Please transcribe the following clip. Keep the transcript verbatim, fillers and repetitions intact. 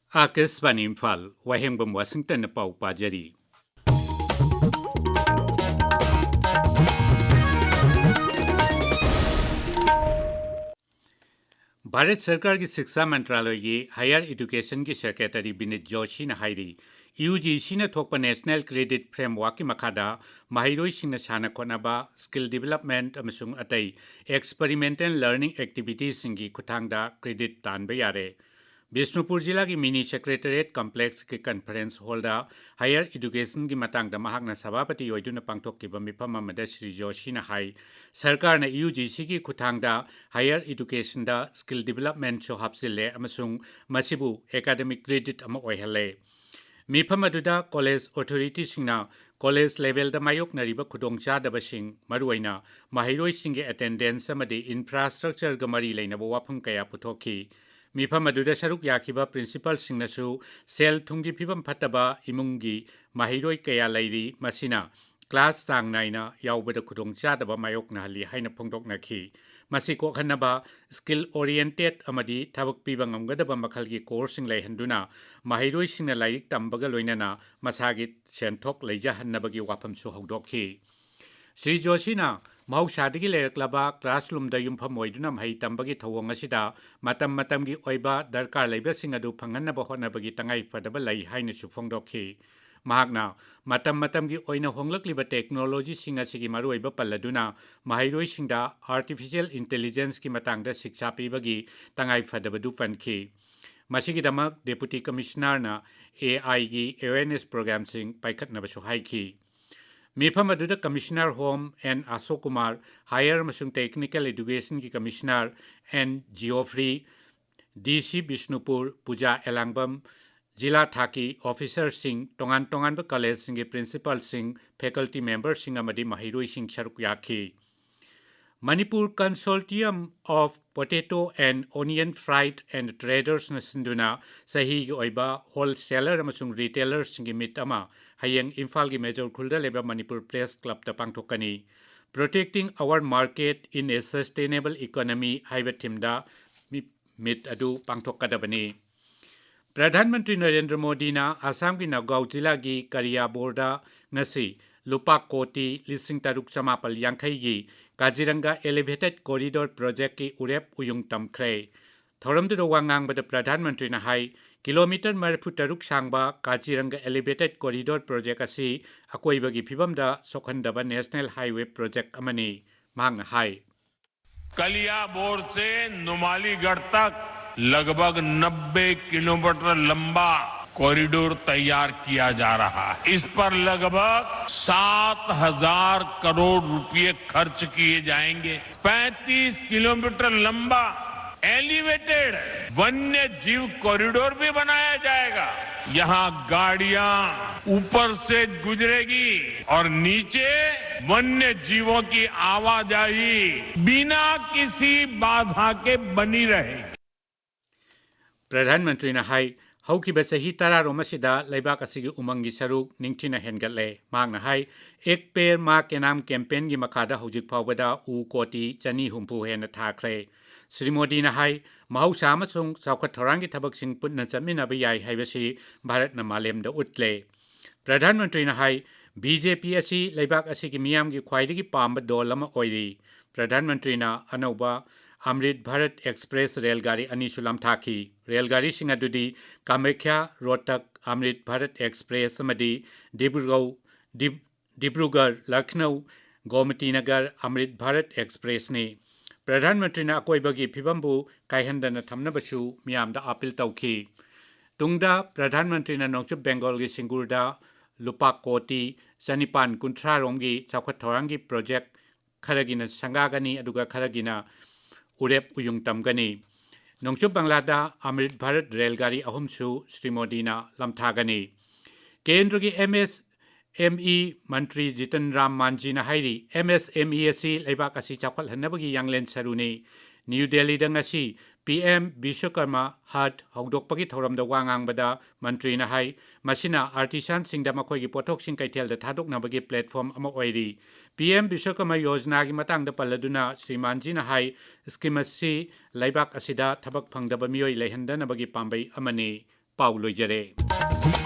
ꯑꯥꯀꯥꯁꯕꯥꯅꯤ ꯏꯝꯐꯥꯜ, ꯋꯥꯍꯦꯡꯕꯝ ꯋꯥꯁꯤꯡꯇꯟꯅ ꯄꯥꯎ ꯄꯥꯖꯔꯤ꯫ ꯚꯥꯔꯠ ꯁꯔꯀꯥꯔꯒꯤ ꯁꯤꯛꯁꯥ ꯃꯟꯇ꯭ꯔꯥꯂꯌꯒꯤ ꯍꯥꯌꯔ ꯏꯗꯨꯀꯦꯁꯟꯒꯤ ꯁꯦꯀ꯭ꯔꯦꯇꯔꯤ ꯕꯤꯅꯤꯠ ꯖꯣꯁꯤꯅ ꯍꯥꯏꯔꯤ, ꯌꯨ ꯖꯤ ꯁꯤꯅ ꯊꯣꯛꯄ ꯅꯦꯁꯅꯦꯜ ꯀ꯭ꯔꯦꯗꯤꯠ ꯐ꯭ꯔꯦꯝꯋꯥꯔꯛꯀꯤ ꯃꯈꯥꯗ ꯃꯍꯩꯔꯣꯏꯁꯤꯡꯅ ꯁꯥꯟꯅ ꯈꯣꯠꯅꯕ, ꯁ꯭ꯀꯤꯜ ꯗꯤꯕꯦꯂꯞꯃꯦꯟꯠ ꯑꯃꯁꯨꯡ ꯑꯇꯩ ꯑꯦꯛꯁꯄꯔꯤꯃꯦꯟꯇꯦꯜ ꯂꯔꯅꯤꯡ ꯑꯦꯛꯇꯤꯚꯤꯇꯤꯁꯤꯡꯒꯤ ꯈꯨꯠꯊꯥꯡꯗ ꯀ꯭ꯔꯦꯗꯤꯠ ꯇꯥꯟꯕ ꯌꯥꯔꯦ꯫ ꯕꯤꯁꯅꯨꯄꯨꯔ ꯖꯤꯂꯥꯒꯤ ꯃꯤꯅꯤ ꯁꯦꯀ꯭ꯔꯦꯇꯔꯤꯌꯦꯠ ꯀꯝꯄ꯭ꯂꯦꯛꯁꯀꯤ ꯀꯟꯐꯔꯦꯟꯁ ꯍꯣꯜꯗ ꯍꯥꯌꯔ ꯏꯗꯨꯀꯦꯁꯟꯒꯤ ꯃꯇꯥꯡꯗ ꯃꯍꯥꯛꯅ ꯁꯚꯥꯄꯇꯤ ꯑꯣꯏꯗꯨꯅ ꯄꯥꯡꯊꯣꯛꯈꯤꯕ ꯃꯤꯐꯝ ꯑꯃꯗ ꯁ꯭ꯔꯤ ꯖꯣꯁꯤꯅ ꯍꯥꯏ, ꯁꯔꯀꯥꯔꯅ ꯌꯨ ꯖꯤ ꯁꯤꯒꯤ ꯈꯨꯠꯊꯥꯡꯗ ꯍꯥꯌꯔ ꯏꯗꯨꯀꯦꯁꯟꯗ ꯁ꯭ꯀꯤꯜ ꯗꯤꯕꯦꯂꯞꯃꯦꯟꯠꯁꯨ ꯍꯥꯞꯆꯤꯜꯂꯦ ꯑꯃꯁꯨꯡ ꯃꯁꯤꯕꯨ ꯑꯦꯀꯥꯗꯃꯤꯛ ꯀ꯭ꯔꯦꯗꯤꯠ ꯑꯃ ꯑꯣꯏꯍꯜꯂꯦ꯫ ꯃꯤꯐꯝ ꯑꯗꯨꯗ ꯀꯣꯂꯦꯖ ꯑꯣꯊꯣꯔꯤꯇꯤꯁꯤꯡꯅ ꯀꯣꯂꯦꯖ ꯂꯦꯚꯦꯜꯗ ꯃꯥꯌꯣꯛꯅꯔꯤꯕ ꯈꯨꯗꯣꯡꯆꯥꯗꯕꯁꯤꯡ, ꯃꯔꯨꯑꯣꯏꯅ ꯃꯍꯩꯔꯣꯏꯁꯤꯡꯒꯤ ꯑꯦꯇꯦꯟꯗꯦꯟꯁ ꯑꯃꯗꯤ ꯏꯟꯐ꯭ꯔꯥꯁ꯭ꯇ꯭ꯔꯛꯆꯔꯒ ꯃꯔꯤ ꯂꯩꯅꯕ ꯋꯥꯐꯝ ꯀꯌꯥ ꯄꯨꯊꯣꯛꯈꯤ꯫ ꯃꯤꯐꯝ ꯑꯗꯨꯗ ꯁꯔꯨꯛ ꯌꯥꯈꯤꯕ ꯄ꯭ꯔꯤꯟꯁꯤꯄꯥꯜꯁꯤꯡꯅꯁꯨ ꯁꯦꯜ ꯊꯨꯝꯒꯤ ꯐꯤꯕꯝ ꯐꯠꯇꯕ ꯏꯃꯨꯡꯒꯤ ꯃꯍꯩꯔꯣꯏ ꯀꯌꯥ ꯂꯩꯔꯤ, ꯃꯁꯤꯅ ꯀ꯭ꯂꯥꯁ ꯆꯥꯡ ꯅꯥꯏꯅ ꯌꯥꯎꯕꯗ ꯈꯨꯗꯣꯡꯆꯥꯗꯕ ꯃꯥꯌꯣꯛꯅꯍꯜꯂꯤ ꯍꯥꯏꯅ ꯐꯣꯡꯗꯣꯛꯅꯈꯤ꯫ ꯃꯁꯤ ꯀꯣꯛꯍꯟꯅꯕ ꯁ꯭ꯀꯤꯜ ꯑꯣꯔꯤꯌꯦꯟꯇꯦꯗ ꯑꯃꯗꯤ ꯊꯕꯛ ꯄꯤꯕ ꯉꯝꯒꯗꯕ ꯃꯈꯜꯒꯤ ꯀꯣꯔꯁꯁꯤꯡ ꯂꯩꯍꯟꯗꯨꯅ ꯃꯍꯩꯔꯣꯏꯁꯤꯡꯅ ꯂꯥꯏꯔꯤꯛ ꯇꯝꯕꯒ ꯂꯣꯏꯅꯅ ꯃꯁꯥꯒꯤ ꯁꯦꯟꯊꯣꯛ ꯂꯩꯖꯍꯟꯅꯕꯒꯤ ꯋꯥꯐꯝꯁꯨ ꯍꯧꯗꯣꯛꯈꯤ꯫ ꯁ꯭ꯔꯤ ꯖꯣꯁꯤꯅ ꯃꯍꯧꯁꯥꯗꯒꯤ ꯂꯩꯔꯛꯂꯕ ꯀ꯭ꯂꯥꯁꯔꯨꯝꯗ ꯌꯨꯝꯐꯝ ꯑꯣꯏꯗꯨꯅ ꯃꯍꯩ ꯇꯝꯕꯒꯤ ꯊꯧꯑꯣꯡ ꯑꯁꯤꯗ ꯃꯇꯝ ꯃꯇꯝꯒꯤ ꯑꯣꯏꯕ ꯗꯔꯀꯥꯔ ꯂꯩꯕꯁꯤꯡ ꯑꯗꯨ ꯐꯪꯍꯟꯅꯕ ꯍꯣꯠꯅꯕꯒꯤ ꯇꯉꯥꯏ ꯐꯗꯕ ꯂꯩ ꯍꯥꯏꯅꯁꯨ ꯐꯣꯡꯗꯣꯛꯈꯤ꯫ ꯃꯍꯥꯛꯅ ꯃꯇꯝ ꯃꯇꯝꯒꯤ ꯑꯣꯏꯅ ꯍꯣꯡꯂꯛꯂꯤꯕ ꯇꯦꯛꯅꯣꯂꯣꯖꯤꯁꯤꯡ ꯑꯁꯤꯒꯤ ꯃꯔꯨꯑꯣꯏꯕ ꯄꯜꯂꯗꯨꯅ ꯃꯍꯩꯔꯣꯏꯁꯤꯡꯗ ꯑꯥꯔꯇꯤꯐꯤꯁꯤꯌꯦꯜ ꯏꯟꯇꯦꯂꯤꯖꯦꯟꯁꯀꯤ ꯃꯇꯥꯡꯗ ꯁꯤꯛꯁꯥ ꯄꯤꯕꯒꯤ ꯇꯉꯥꯏ ꯐꯗꯕꯗꯨ ꯄꯟꯈꯤ꯫ ꯃꯁꯤꯒꯤꯗꯃꯛ ꯗꯦꯄꯨꯇꯤ ꯀꯃꯤꯁꯅꯔꯅ ꯑꯦ ꯑꯥꯏꯒꯤ ꯑꯦꯋꯦꯔꯅꯦꯁ ꯄ꯭ꯔꯣꯒ꯭ꯔꯥꯝꯁꯤꯡ ꯄꯥꯏꯈꯠꯅꯕꯁꯨ ꯍꯥꯏꯈꯤ꯫ ꯃꯤꯐꯝ ꯑꯗꯨꯗ commissioner home N Ashok Kumar, higher ꯑꯃꯁꯨꯡ ꯇꯦꯛꯅꯤꯀꯦꯜ ꯏꯗꯨꯀꯦꯁꯟꯒꯤ commissioner N Geoffrey, D C Bishnupur ꯄꯨꯖꯥ ꯑꯦꯂꯥꯡꯕꯝ, ꯖꯤꯂꯥ ꯊꯥꯛꯀꯤ ꯑꯣꯐꯤꯁꯔꯁꯤꯡ, ꯇꯣꯉꯥꯟ ꯇꯣꯉꯥꯟꯕ ꯀꯣꯂꯦꯖꯁꯤꯡꯒꯤ ꯄ꯭ꯔꯤꯟꯁꯤꯄꯥꯜꯁꯤꯡ, ꯐꯦꯀꯜꯇꯤ ꯃꯦꯝꯕꯔꯁꯤꯡ ꯑꯃꯗꯤ ꯃꯍꯩꯔꯣꯏꯁꯤꯡ ꯁꯔꯨꯛ ꯌꯥꯈꯤ꯫ Manipur Consortium of Potato and Onion Freight and Traders ꯅ ꯁꯤꯟꯗꯨꯅ ꯆꯍꯤꯒꯤ ꯑꯣꯏꯕ ꯍꯣꯜꯁꯦꯂꯔ ꯑꯃꯁꯨꯡ ꯔꯤꯇꯦꯂꯔꯁꯤꯡꯒꯤ ꯃꯤꯠ ꯑꯃ ꯍꯌꯦꯡ ꯏꯝꯐꯥꯜꯒꯤ ꯃꯦꯖꯣꯔ ꯈꯨꯜꯗ ꯂꯩꯕ ꯃꯅꯤꯄꯨꯔ ꯄ꯭ꯔꯦꯁ ꯀ꯭ꯂꯕꯇ ꯄꯥꯡꯊꯣꯛꯀꯅꯤ꯫ Protecting Our Market in a Sustainable Economy ꯍꯥꯏꯕ ꯊꯤꯝꯗ ꯃꯤ-, ꯃꯤꯠ ꯑꯗꯨ ꯄꯥꯡꯊꯣꯛꯀꯗꯕꯅꯤ꯫ ꯄ꯭ꯔꯙꯥꯟ ꯃꯟꯇ꯭ꯔꯤ ꯅꯔꯦꯟꯗ꯭ꯔ ꯃꯣꯗꯤꯅ ꯑꯁꯥꯝꯒꯤ ꯅꯒꯥꯎ ꯖꯤꯂꯥꯒꯤ ꯀꯔꯤꯌꯥꯕꯣꯔꯗ ꯉꯁꯤ ꯂꯨꯄꯥ ꯀꯣꯇꯤ ꯂꯤꯁꯤꯡ ꯇꯔꯨꯛ ꯆꯃꯥꯄꯜ ꯌꯥꯡꯈꯩꯒꯤ ꯀꯥꯖꯤꯔꯪꯒ Elevated Corridor Projectꯀꯤ ꯎꯔꯦꯞ ꯎꯌꯨꯡ ꯇꯝꯈ꯭ꯔꯦ꯫ ꯊꯧꯔꯝꯗꯨꯗ ꯋꯥ ꯉꯥꯡꯕꯗ ꯄ꯭ꯔꯙꯥꯟ ꯃꯟꯇ꯭ꯔꯤꯅ ꯍꯥꯏ, ꯀꯤꯂꯣꯃꯤꯇꯔ ꯃꯔꯤꯐꯨ ꯇꯔꯨꯛ ꯁꯥꯡꯕ ꯀꯥꯖꯤꯔꯪꯒ Elevated Corridor Project ꯑꯁꯤ ꯑꯀꯣꯏꯕꯒꯤ ꯐꯤꯕꯝꯗ ꯁꯣꯛꯍꯟꯗꯕ National Highway Project ꯑꯃꯅꯤ꯫ ꯃꯍꯥꯛꯅ ꯍꯥꯏ, कलियाबोर से नुमालीगढ़ तक लगभग नब्बे किलोमीटर लंबा कॉरिडोर तैयार किया जा रहा है। इस पर लगभग सात हजार करोड़ रुपए खर्च किए जाएंगे। पैंतीस किलोमीटर लंबा एलिवेटेड वन्य जीव कॉरिडोर भी बनाया जाएगा। यहाँ गाड़ियां ऊपर से गुजरेगी और नीचे वन्य जीवों की आवाजाही बिना किसी बाधा के बनी रहेगी। ꯄ꯭ꯔꯙꯥꯟ ꯃꯟꯇ꯭ꯔꯤꯅ ꯍꯥꯏ, ꯍꯧꯈꯤꯕ ꯆꯍꯤ ꯇꯔꯥꯔꯣꯝ ꯑꯁꯤꯗ ꯂꯩꯕꯥꯛ ꯑꯁꯤꯒꯤ ꯎꯃꯪꯒꯤ ꯁꯔꯨꯛ ꯅꯤꯡꯊꯤꯅ ꯍꯦꯟꯒꯠꯂꯦ꯫ ꯃꯍꯥꯛꯅ ꯍꯥꯏ, ꯑꯦꯛ ꯄꯦꯔ ꯃꯥ ꯀꯦ ꯅꯥꯝ ꯀꯦꯝꯄꯦꯟꯒꯤ ꯃꯈꯥꯗ ꯍꯧꯖꯤꯛ ꯐꯥꯎꯕꯗ ꯎ ꯀꯣꯇꯤ ꯆꯅꯤ ꯍꯨꯝꯐꯨ ꯍꯦꯟꯅ ꯊꯥꯈ꯭ꯔꯦ꯫ ꯁ꯭ꯔꯤ ꯃꯣꯗꯤꯅ ꯍꯥꯏ, ꯃꯍꯧꯁꯥ ꯑꯃꯁꯨꯡ ꯆꯥꯎꯈꯠ ꯊꯧꯔꯥꯡꯒꯤ ꯊꯕꯛꯁꯤꯡ ꯄꯨꯟꯅ ꯆꯠꯃꯤꯟꯅꯕ ꯌꯥꯏ ꯍꯥꯏꯕꯁꯤ ꯚꯥꯔꯠꯅ ꯃꯥꯂꯦꯝꯗ ꯎꯠꯂꯦ꯫ ꯄ꯭ꯔꯙꯥꯟ ꯃꯟꯇ꯭ꯔꯤꯅ ꯍꯥꯏ, ꯕꯤ ꯖꯦ ꯄꯤ ꯑꯁꯤ ꯂꯩꯕꯥꯛ ꯑꯁꯤꯒꯤ ꯃꯤꯌꯥꯝꯒꯤ ꯈ꯭ꯋꯥꯏꯗꯒꯤ ꯄꯥꯝꯕ ꯗꯣꯜ ꯑꯃ ꯑꯣꯏꯔꯤ꯫ ꯄ꯭ꯔꯙꯥꯟ ꯃꯟꯇ꯭ꯔꯤꯅ ꯑꯅꯧꯕ ꯑꯃ꯭ꯔꯤꯠ ꯚꯥꯔꯠ ꯑꯦꯛꯁꯄ꯭ꯔꯦꯁ ꯔꯦꯜ ꯒꯥꯔꯤ ꯑꯅꯤꯁꯨ ꯂꯝꯊꯥꯈꯤ꯫ ꯔꯦꯜ ꯒꯥꯔꯤꯁꯤꯡ ꯑꯗꯨꯗꯤ ꯀꯥꯃꯦꯈ꯭ꯌꯥ ꯔꯣꯍꯇꯛ ꯑꯃ꯭ꯔꯤꯠ ꯚꯥꯔꯠ ꯑꯦꯛꯁꯄ꯭ꯔꯦꯁ ꯑꯃꯗꯤ ꯗꯤꯕ꯭ꯔꯨꯒꯧ, ꯗꯤꯕ-, ꯗꯤꯕ꯭ꯔꯨꯒꯔ ꯂꯈꯅꯧ ꯒꯣꯃꯇꯤꯅꯒꯔ ꯑꯃ꯭ꯔꯤꯠ ꯚꯥꯔꯠ ꯑꯦꯛꯁꯄ꯭ꯔꯦꯁꯅꯤ꯫ ꯄ꯭ꯔꯙꯥꯟ ꯃꯟꯇ꯭ꯔꯤꯅ ꯑꯀꯣꯏꯕꯒꯤ ꯐꯤꯕꯝꯕꯨ ꯀꯥꯏꯍꯟꯗꯅ ꯊꯝꯅꯕꯁꯨ ꯃꯤꯌꯥꯝꯗ ꯑꯥꯄꯤꯜ ꯇꯧꯈꯤ꯫ ꯇꯨꯡꯗ ꯄ꯭ꯔꯙꯥꯟ ꯃꯟꯇ꯭ꯔꯤꯅ ꯅꯣꯡꯆꯨꯞ ꯕꯦꯡꯒꯣꯜꯒꯤ ꯁꯤꯡꯒꯨꯔꯗ ꯂꯨꯄꯥ ꯀꯣꯇꯤ ꯆꯅꯤꯄꯥꯟ ꯀꯨꯟꯊ꯭ꯔꯥ ꯔꯣꯝꯒꯤ ꯆꯥꯎꯈꯠ ꯊꯧꯔꯥꯡꯒꯤ ꯄ꯭ꯔꯣꯖꯦꯛ ꯈꯔꯒꯤꯅ ꯁꯪꯒꯥꯒꯅꯤ, ꯑꯗꯨꯒ ꯈꯔꯒꯤꯅ ꯎꯔꯦꯞ ꯎꯌꯨꯡ ꯇꯝꯒꯅꯤ꯫ ꯅꯣꯡꯆꯨꯞ ꯕꯪꯂꯥꯗ ꯑꯃ꯭ꯔꯤꯠ ꯚꯥꯔꯠ ꯔꯦꯜ ꯒꯥꯔꯤ ꯑꯍꯨꯝꯁꯨ ꯁ꯭ꯔꯤ ꯃꯣꯗꯤꯅ ꯂꯝꯊꯥꯒꯅꯤ꯫ ꯀꯦꯟꯗ꯭ꯔꯒꯤ ꯑꯦꯝ ꯑꯦꯁ ꯑꯦꯝ ꯏ ꯃꯟꯇ꯭ꯔꯤ ꯖꯤꯇꯟ ꯔꯥꯝ ꯃꯥꯟꯖꯤꯅ ꯍꯥꯏꯔꯤ, ꯑꯦꯝ ꯑꯦꯁ ꯑꯦꯝ ꯏ ꯑꯁꯤ ꯂꯩꯕꯥꯛ ꯑꯁꯤ ꯆꯥꯎꯈꯠꯍꯟꯅꯕꯒꯤ ꯌꯥꯡꯂꯦꯟ ꯁꯔꯨꯅꯤ꯫ ꯅ꯭ꯌꯨ ꯗꯦꯜꯂꯤꯗ ꯉꯁꯤ ꯄꯤ ꯑꯦꯝ ꯕꯤꯁ꯭ꯋꯀꯔꯃ ꯍꯠ ꯍꯧꯗꯣꯛꯄꯒꯤ ꯊꯧꯔꯝꯗ ꯋꯥ ꯉꯥꯡꯕꯗ ꯃꯟꯇ꯭ꯔꯤꯅ ꯍꯥꯏ, ꯃꯁꯤꯅ ꯑꯥꯔꯇꯤꯁꯥꯟꯁꯤꯡꯗ ꯃꯈꯣꯏꯒꯤ ꯄꯣꯠꯊꯣꯛꯁꯤꯡ ꯀꯩꯊꯦꯜꯗ ꯊꯥꯗꯣꯛꯅꯕꯒꯤ ꯄ꯭ꯂꯦꯠꯐꯣꯔꯝ ꯑꯃ ꯑꯣꯏꯔꯤ꯫ ꯄꯤ ꯑꯦꯝ ꯕꯤꯁ꯭ꯋꯀꯔꯃ ꯌꯣꯖꯅꯥꯒꯤ ꯃꯇꯥꯡꯗ ꯄꯜꯂꯗꯨꯅ ꯁ꯭ꯔꯤ ꯃꯥꯟꯖꯤꯅ ꯍꯥꯏ, ꯁ꯭ꯀꯤꯝ ꯑꯁꯤ ꯂꯩꯕꯥꯛ ꯑꯁꯤꯗ ꯊꯕꯛ ꯐꯪꯗꯕ ꯃꯤꯑꯣꯏ ꯂꯩꯍꯟꯗꯅꯕꯒꯤ ꯄꯥꯝꯕꯩ ꯑꯃꯅꯤ꯫ ꯄꯥꯎ ꯂꯣꯏꯖꯔꯦ꯫